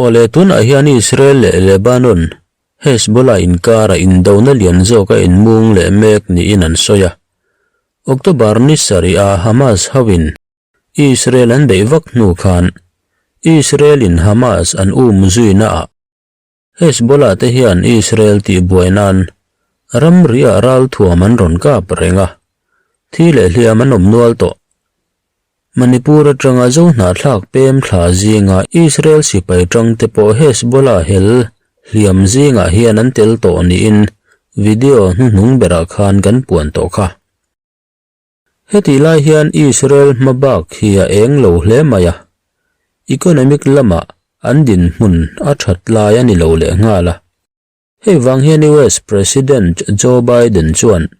Awle tunah hian Israel leh Lebanon, Hezbollah inkarah indona lian zawk a inmung leh mek niin an sawi a. October ni sarih a Hamas hoin Israel an beih vak hnu khan Israel in Hamas an um zuina ah Hezbollah te hian Israel tihbuai nan ramri ah ralthuam an rawn kap reng a, thi leh hliam an awm nual tawh. Manipur atanga Zohnahthlak pem thla zinga Israel sipai tangte pawh Hezbollah hel hliam zingah hian an tel tawh niin video hnuhnung berah khan kan puan tawh kha. Hetih lai hian Israel hma bak hi a eng lo hle mai a, economic lamah an dinhmun a that lai a ni lo lehnghal a. Hei vang hian US President Joe Biden chuan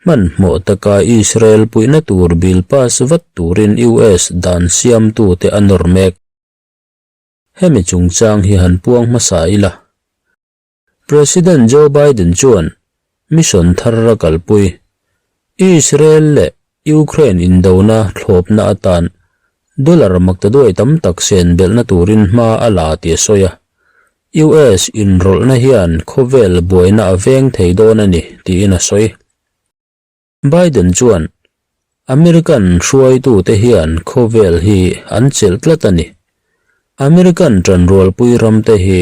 hmanhmawh taka Israel puihna tur bill pass vat turin US dan siamtute a nawr mek. Hemi chungchang hi han puang hmasa ila. President Joe Biden chuan mission thar a kalpui. Israel leh Ukraine indona thlawpna atan dollar maktaduai tam tak sen belhna turin hma a la tih a sawi a. US inrawlhna hian khawvel buaina a veng thei dawn a ni, tiin a sawi. Biden chuan, American hruaitute hian khawvel hi an chelh tlat a ni. American ṭanrualpui ramte hi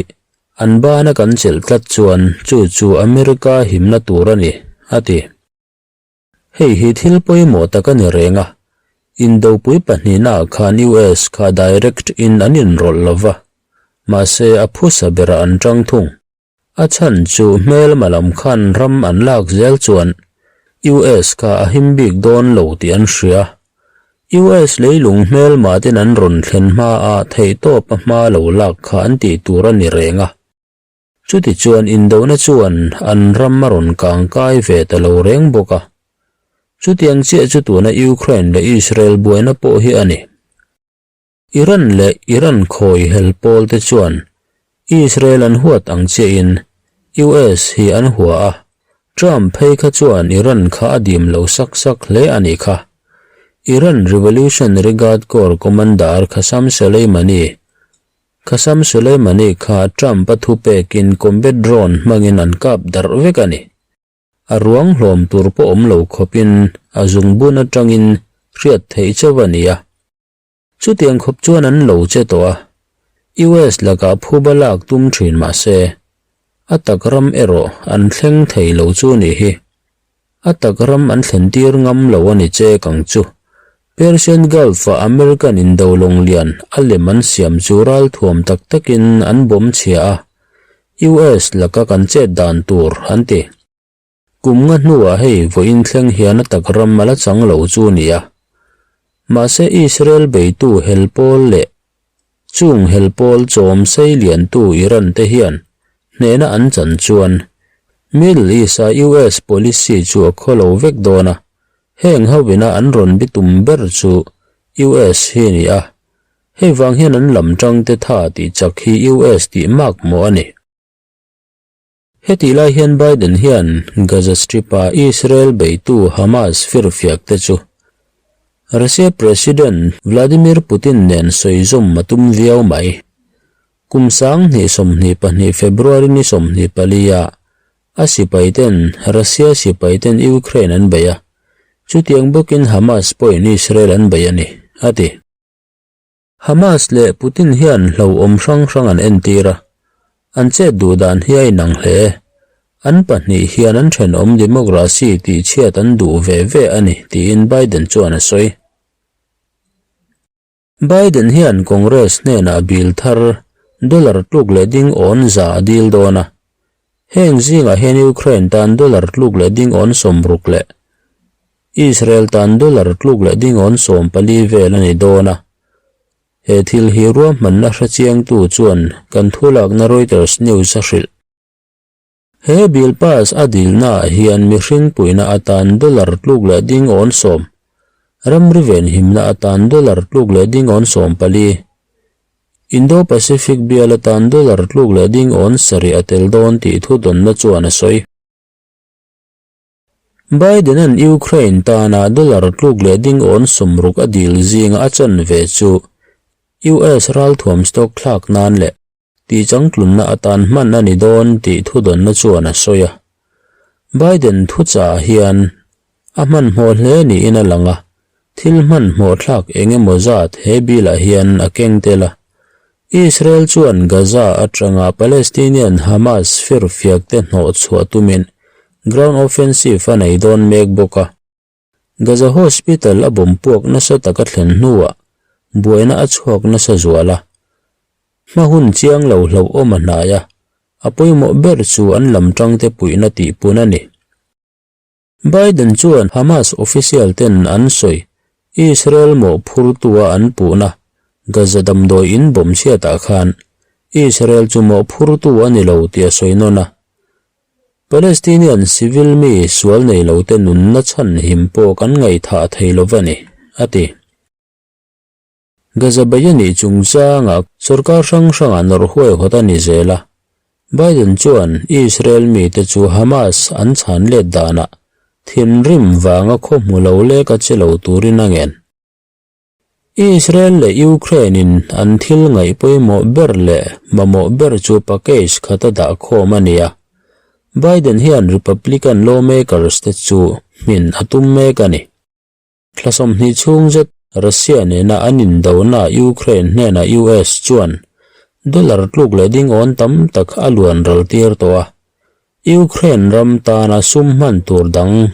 an bana kan chelh tlat chuan chu chu America himna tur a ni, a ti. Hei hi thil pawimawh tak a ni reng a, indopui pahnihnaah khan US kha direct in an inrawlh lo va, mahse a phusa berah an tang thung. A chhan chu hmelma lam khan ram an lak zel chuan US kha a him bik dawn lo tih an hria. US leilung hmelma ten an rawn thlen hmaah theihtawp a hma lo lak kha an tih tur a ni reng a. Chutichuan indona chuan an ram a rawn kang kai ve ta lo reng bawk a. Chutiang chiah chu tuna Ukraine leh Israel buaina pawh hi a ni. Iran leh Iran khawi hel pawl te chuan Israel an huat ang chiahin US hi an hua a, Trump phei kha chuan Iran kha a dim lo sak sak hle a nih kha. Iran Revolutionary Guard Corps Commander Qasem Soleimani Qasem Soleimani kha Trump-a thupekin combat drone hmangin an kap darh vek a ni. A ruang hlawm tur pawh awm lo khawpin a zungbun atangin hriat theih chauh a ni a. Chutiang khawp chuan an lo che tawh a, US lakah phuba lak tum thin mah se, a tak ram erawh an thleng thei lo chu a nih hi. A tak ram an thlen tir ngam lo a ni chek ang chu. Persian Gulf-a American indo lawng lian a lem an siam chu ralthuam tak takin an bawm chhia a, US laka kan chet dan tur an ti. Kum nga hnuah hei vawiin thleng hian a tak ram a la chang lo chu a ni a. Mahse Israel beitu hel pawl leh Chung hel pawl chawm sei liantu Iran te hian hnehna an chan chuan Middle East-a US policy chu a khaw lo vek dawn a, heng hovina an rawn bitum ber chu US hi a ni a, hei vang hian an lam tangte tha tih chak hi US tih mak mawh a ni. Hetih lai hian Biden hian Gaza Strip-a Israel beitu Hamas firfiak te chu Russia President Vladimir Putin nen sawi zawm a tum viau mai. Kum 2022 February ni 24 ah a sipai ten Russia sipai ten Ukraine an bei a, chutiang bawkin Hamas pawhin Israel an bei a ni, a ti. Hamas leh Putin hian hlauhawm hrang hrang an entir a, an chet duh dan hi a inang hle. An pahnih hian an thenawm democracy tihchhiat an duh ve ve a ni, tiin Biden chuan a sawi. Biden hian Congress hnenah bill thar dollar tluk leh ding awn za a dil dawn a, heng zingah hian Ukraine tan dollar tluk leh ding awn 60 leh Israel tan dollar tluk leh dingawn 14 vel a ni dawn a. He thil hi ruahmanna hrechiangtu chuan kan thulakna Reuters News a hrilh. He bill pass a dilnaah hian mihring puihna atan dollar tluk leh dingawn 10, ramri venhimna atan dollar tluk leh dingawn 14, Indo-Pacific bial atan dollar tluk leh dingawn 7 a tel dawn tih thudawnna chuan a sawi. Biden-a'n Ukraine tana dollar tluk leh ding awn 60 a dil zinga a chan ve chu US ralthuam stock thlak nan leh Tihchangtlunna atan hman a ni dawn tih thudawnna chuan a sawi a. Biden thuchah hian a hmanhmawh hle niin a lang a, thil hmanhmawh thlak eng emaw zat he bill-ah hian a keng tel a. Israel chuan Gaza atanga Palestinian Hamas firfiakte hnawh chhuah tumin ground offensive a nei dawn mek bawk a. Gaza Hospital a bomb puak nasa taka thlen hnuah buaina a chhuak nasa zual a, hma hun chiang lo hlauhawm a hnai a, a pawimawh ber chu an lam tangte puihna tihpun a ni. Biden chuan Hamas official ten an sawi Israel mawhphurtua an puhna Gaza damdawi in bomb chhiatah khan Israel chu mawhphurtu a ni lo tih a sawi nawn a, Palestinian civil mi sual nei lote nunna chhan him pawh kan ngaihthah thei lo va ni, a ti. Gaza bei a nih chungchangah sorkar hrang hrangah nawrh huaihawt a ni zel a. Biden chuan Israel mite chu Hamas an chhan let danah thinrim vanga khaw hmu lo lek a che lo turin a ngen. Israel leh Ukraine in an thil ngaih pawimawh ber leh mamawh ber chu package khat a dah khawm a ni a, Biden hian Republican lawmakers te chu hmin a tum mek a ni. Thla 20 chhung zet Russia nena an indona Ukraine hnenah US chuan dollar tluk leh ding awn tam tak a luan ral tir tawh a, Ukraine ram tana sum hman tur dang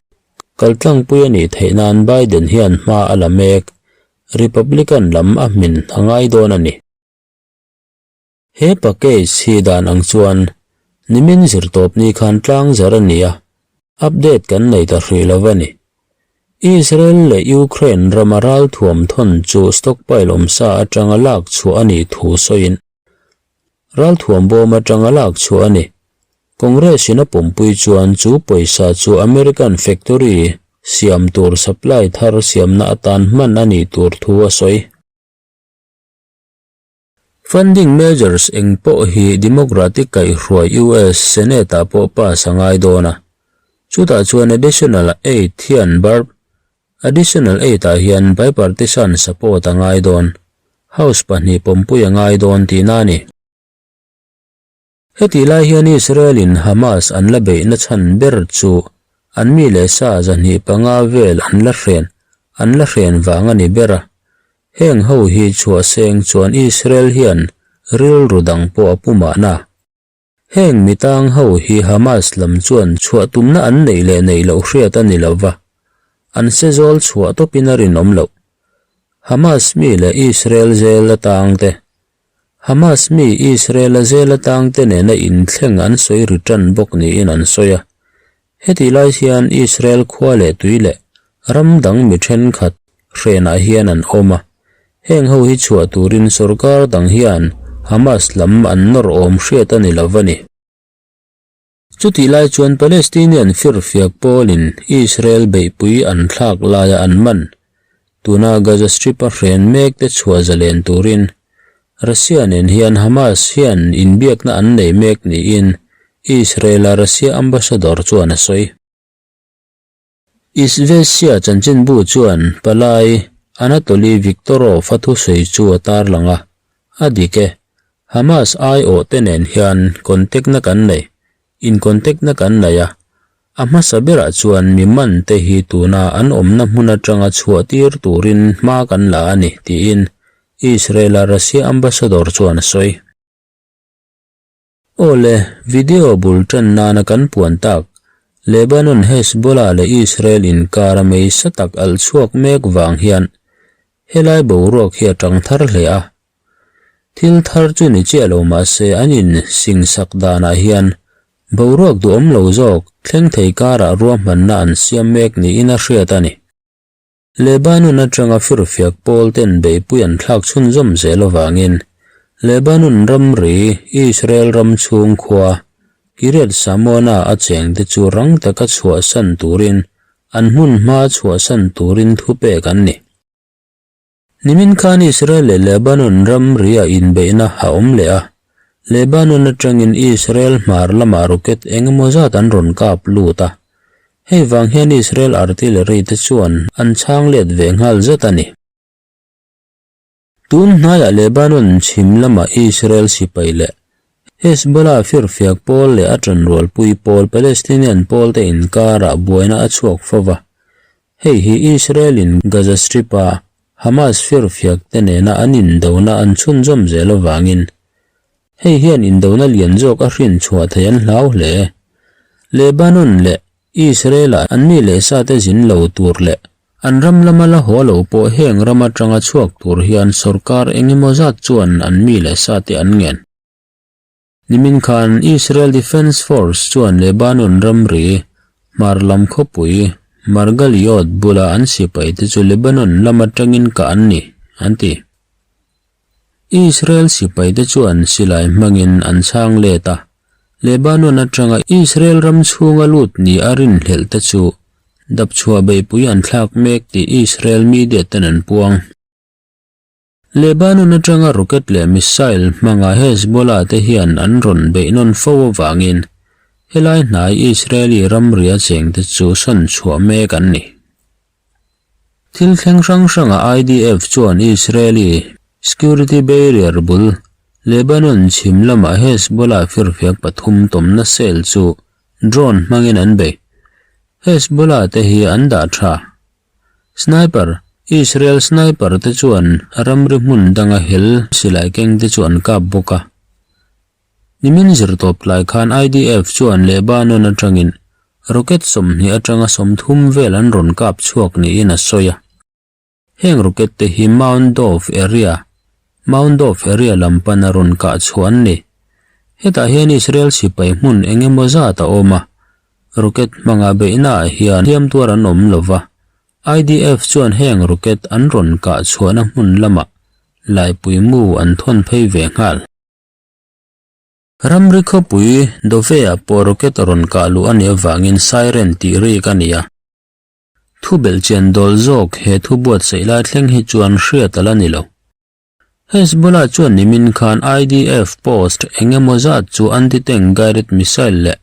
kaltlangpui a nih theih nan Biden hian hma a la mek, Republican lam a hmin a ngai dawn a ni. He package hi dan ang chuan nimin zirtawpni khan tlang zar a ni a, update kan nei ta hrih lo a ni. Israel leh Ukraine rama ralthuam thawn chu stockpile awmsa atanga lak chhuah a nih thu sawiin Ralthuam bawm atanga lak chhuah a ni. Congress in a pawmpui chuan chu pawisa chu American factory siam tur supply thar siamna atan hman a nih tur thu a sawi. Funding measures eng pawh hi Democratic kaihhruai US Senate ah pawh pass a ngai dawn a. Chutah chuan additional aid hian barb Additional aid ah hian bipartisan support a ngai dawn, House pahnih pawmpui a ngai dawn tihna a ni. Hetih lai hian Israel in Hamas an la beihna chhan ber chu an mi leh sa 25 vel an la hren an la hren vang a ni ber a, heng ho hi chhuah seng chuan Israel hian rilru dang pawh a pu mahna. Heng mitang ho hi Hamas lam chuan chhuah tumna an neih leh neih loh hriat a ni lo va, an se zawl chhuah tawpin a rinawm loh. Hamas mi leh Israel zel atang te Hamas mi Israel-a zel atang te nena inthleng an sawi ri tan bawk niin an sawi a. Hetih lai hian Israel khua leh tui leh ram dang mi thenkhat hrenah hian an awm a, heng ho hi chhuah turin sorkar dang hian Hamas lam an nawr awm hriat a ni lo a ni. Chutih lai chuan Palestinian firfiak pawlin Israel beihpui an thlak laia an man, tuna Gaza Strip-a hren mek te chhuah zalen turin Russia nen hian Hamas hian inbiakna an nei mek niin Israel-a Russia ambassador chuan a sawi. Izvestia chanchinbu chuan palai Anatoly Viktorov-a thusawi chu a tarlang a, A dik e, Hamas aiawhte nen hian contact-na kan nei, in-contact-na kan nei a, A hmasa berah chuan mi man te hi tuna an awmna hmun atanga chhuah tir turin hma kan la a ni, tiin Israel-a Russia ambassador chuan a sawi. Aw le, video bul tan nana kan puan tak, Lebanon Hezbollah leh Israel inkara mei sa tak alh chhuak mek vang hian helai boruak hi a tang thar hle a. Thil thar chu ni chiah lo mahse an in singsak danah hian boruak duhawm lo zawk thleng thei karah ruahmanna an siam mek niin a hriat a ni. Lebanon atanga firfiak pawl ten beihpui an thlak chhunzawm zel avangin Lebanon ramri Israel ram chhung khua Kiryat Samona a chengte chu rang taka chhuahsan turin an hmun hma chhuahsan turin thupek an ni. Nimin khan Israel leh Lebanon ramri-ah inbeihna a awm leh a, Lebanon atangin Israel hmar lamah rocket eng emaw zat an rawn kap lut a, hei vang hian Israel artillery te chuan an chhang let ve nghal zat a ni. Tun hnaiah Lebanon chhim lamah Israel sipai leh. Hezbollah firfiak pawl leh a ṭanrualpui pawl Palestinian pawlte inkarah buaina a chhuak fo va. Hei hi Israel-in Gaza Strip-a Hamas firfiak te nena an indona an chhunzawm zel avangin hei hian indona lian zawk a hrin chhuah theih an hlau hle. Lebanon leh Israel-ah an mi leh sate zin lo tur leh an ram lama la haw lo pawh heng ram atanga chhuak tur hian sorkar eng emaw zat chuan an mi leh sate an ngen. Nimin khan Israel Defence Force chuan Lebanon ramri hmar lam khawpui Margaliot bula an sipaite chu Lebanon lam atangin kah an ni, an ti. Israel sipaite chuan silai hmangin an chhang let a, Lebanon atanga Israel ram chhunga lut ni a rinhlelh te chu dapchhuah beihpui an thlak mek tih Israel media ten an puang. Lebanon atanga rocket leh missile hmanga Hezbollah te hian an rawn beih nawn fo avangin helai hnai Israeli ramria chengte chu sawn chhuah mek an ni. Thil thleng hrang hrangah IDF chuan Israeli security barrier bul Lebanon chhim lamah Hezbollah firfiak pathum tawmna cell chu drone hmangin an bei. Hezbollah te hi an dah tha. Sniper, Israel sniper te chuan ramri hmun danga hel silai keng te chu an kap bawk a. Nimin zirtawp tlai khan IDF chuan Lebanon atangin rocket 20 atanga 30 vel an rawn kap chhuak niin a sawi a. Heng rocket te hi Mount Dov area, Mount Dov area lam pana rawn kah chhuah an ni. Hetah hian Israel sipai hmun eng emaw zat a awm a, rocket hmanga beihnaah hian hliam tuar an awm lo va, IDF chuan heng rocket an rawn kah chhuahna hmun lamah laipui mu an thawn phei ve nghal. Ramri khawpui Dove-ah pawh rocket a rawn kah luh a nih avangin siren tih rik a ni a. Thu belhchian dawl zawk he thu buatsaih lai thleng hi chuan hriat a la ni lo. Hezbollah chuan nimin khan IDF post eng emaw zat chu anti-tank guided missile leh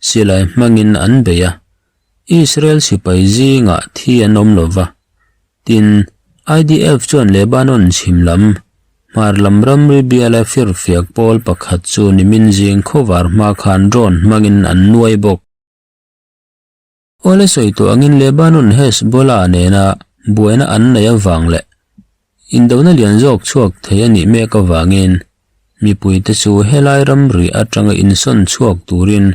silai hmangin an bei a, Israel sipai zingah thi an awm lo va. Tin, IDF chuan Lebanon chhim lam, hmar lam ramri biala firfiak pawl pakhat chu nimin zing khawvar hma khan drone hmangin an nuai bawk. Awle sawi tawh angin Lebanon Hezbollah nena buaina an neih avang leh indona lian zawk chhuak thei a nih mek avangin mipuite chu helai ramri atanga insawn chhuak turin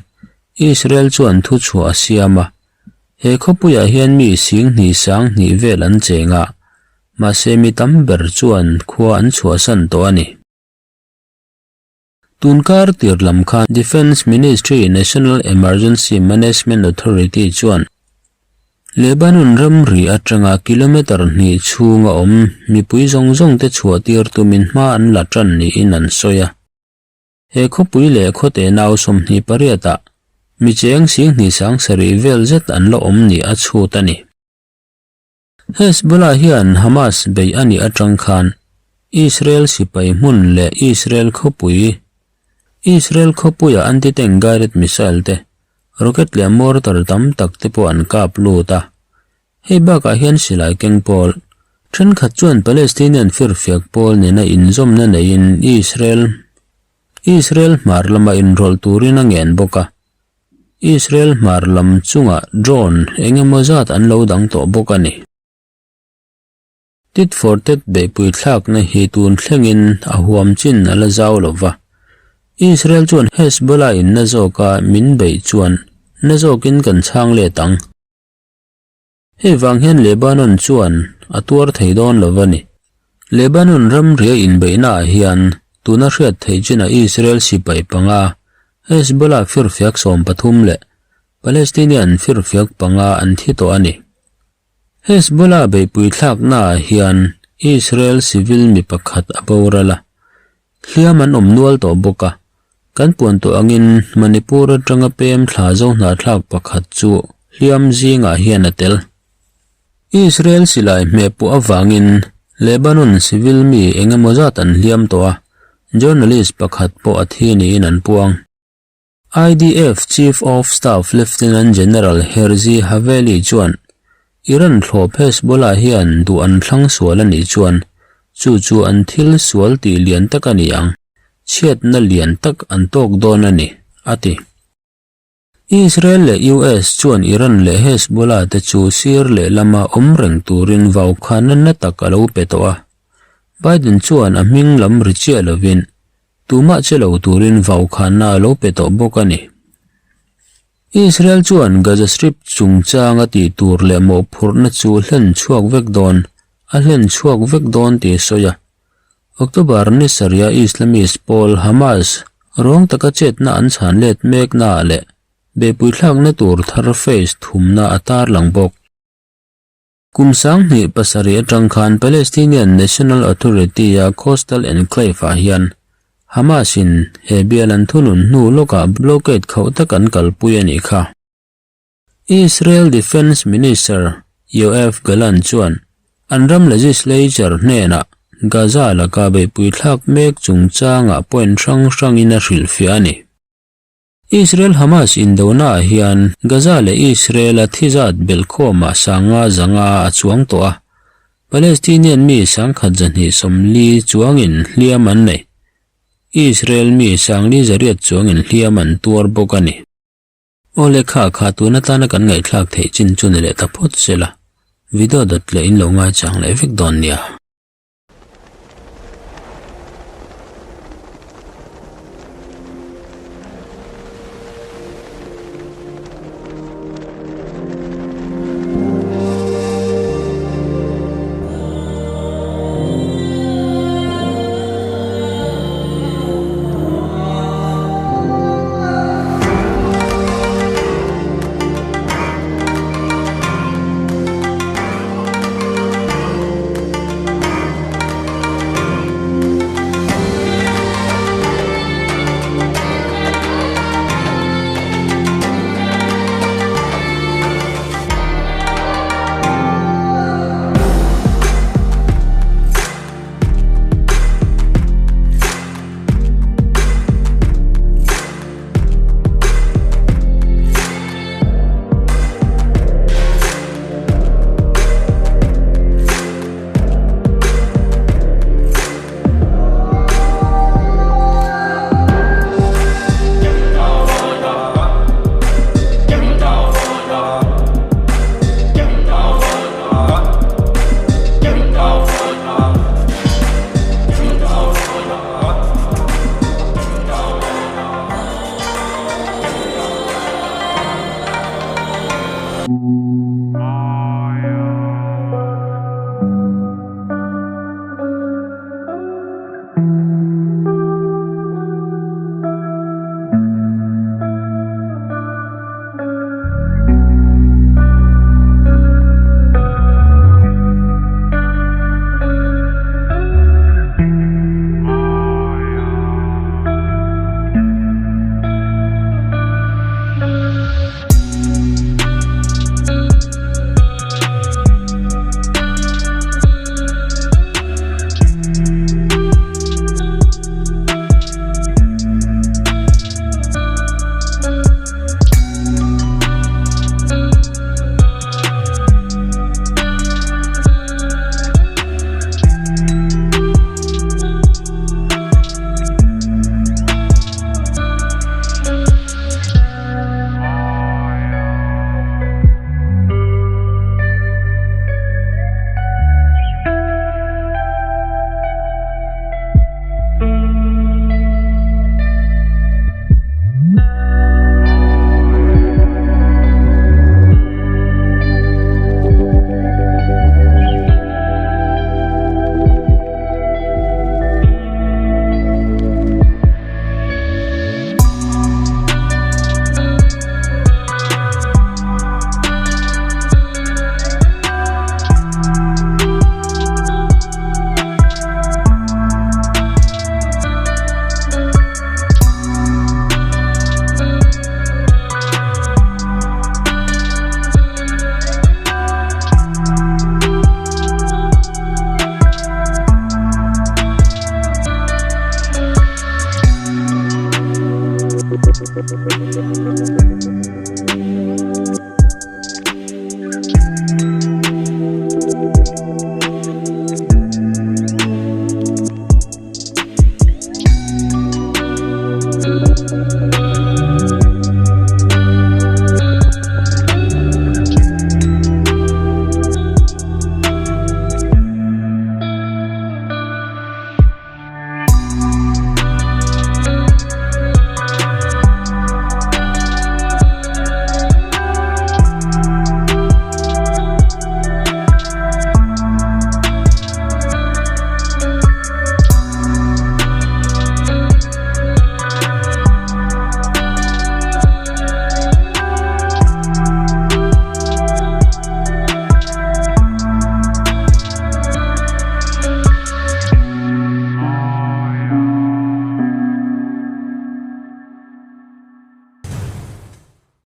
Israel chuan thuchhuah a siam a. He khawpuiah hian mi 10,000 20,000 vel an cheng a, mahse mi tam ber chuan khua an chhuahsan tawh a ni. Tunkar tir lam khan Defence Ministry National Emergency Management Authority chuan Lebanon ramri atanga kilometre hnih chhunga awm mipui zawng zawng te chhuah tir tumin hma an la tan niin an sawi a. He khawpui leh khawte nau 28 ah mi cheng 20 7,000 vel zet an la awm nih a chhut a ni. Hezbollah hian Hamas beih a nih atang khan Israel sipai hmun leh Israel khawpui Israel khawpuia anti-tank guided missile te, rocket leh mortar tam tak te pawh an kap lut a. Hei bakah hian silai keng pawl thenkhat chuan Palestinian firfiak pawl nena inzawmna neiin Israel Israel hmar lama inrawlh turin a ngen bawk a. Israel hmar lam chungah drone eng emaw zat an lo dang tawh bawk a ni. Tit for tat beihpui thlakna hi tun thlengin a huam chin a la zau lo va. Israel chuan Hezbollah in na zawka min beih chuan na zawkin kan chhang let ang. Hei vang hian Lebanon chuan a tuar thei dawn lo a ni. Lebanon ramria inbeihnaah hian tuna hriat theih chinah Israel sipai panga, Hezbollah firfiak 13 leh Palestinian firfiak panga an thi tawh a ni. Hezbollah beihpui thlaknaah hian Israel civil mi pakhat a boral a, Hliam an awm nual tawh bawk a, kan puan tawh angin Manipur atanga pem thla zo hnahthlak pakhat chu hliam zingah hian a tel. Israel silai hmeh puah avangin Lebanon civil mi eng emaw zat an hliam tawh a, journalist pakhat pawh a thi niin an puang. IDF Chief of Staff Lieutenant General Herzi Haveli chuan Iran thlawp Hezbollah hian duh an thlang sual a nih chuan chu chu an thil sual tih lian tak a ni ang. Chhiatna lian tak an tawk dawn a ni, a ti. Israel leh US chuan Iran leh Hezbollah te chu sir lehlama awm reng turin vaukhana na tak a lo pe tawh a. Biden chuan a hming lam ri chiah lovin tumah che lo turin vaukhana a lo pe tawh bawk a ni. Israel chuan Gaza Strip chungchanga tih tur leh mawhphurhna chu hlen chhuak vek dawn a hlen chhuak vek dawn tih a sawi a. October ni sarih a Islamist pawl Hamas ruang taka chetna an chhan let meknaah leh behpuithlakna tur thar phase thumna a tarlang bawk. Kum 2007 atang khan Palestinian National Authority-a Coastal Enclave-ah hian Hamas-in he bial an thunun hnu lawkah blockade khauh tak an kalpui a nih kha. Israel Defence Minister Yoav Gallant chuan an ram legislature hnenah Gaza laka beihpui thlak mek chungchangah point hrang hrangin a hrilhfiah a ni. Israel-Hamas indonaah hian Gaza leh Israel-a thi zat belhkhawmah sanga zanga a chuang tawh a, Palestinian mi sangkhat 240 chuangin hliam an nei. Israel mi 400 chuangin hliam an tuar bawk a ni. Aw le kha kha tun atana kan ngaihthlak theih chin chu ni leh ta phawt sela, video dawt leh in lo ngaichang leh vek dawn nia.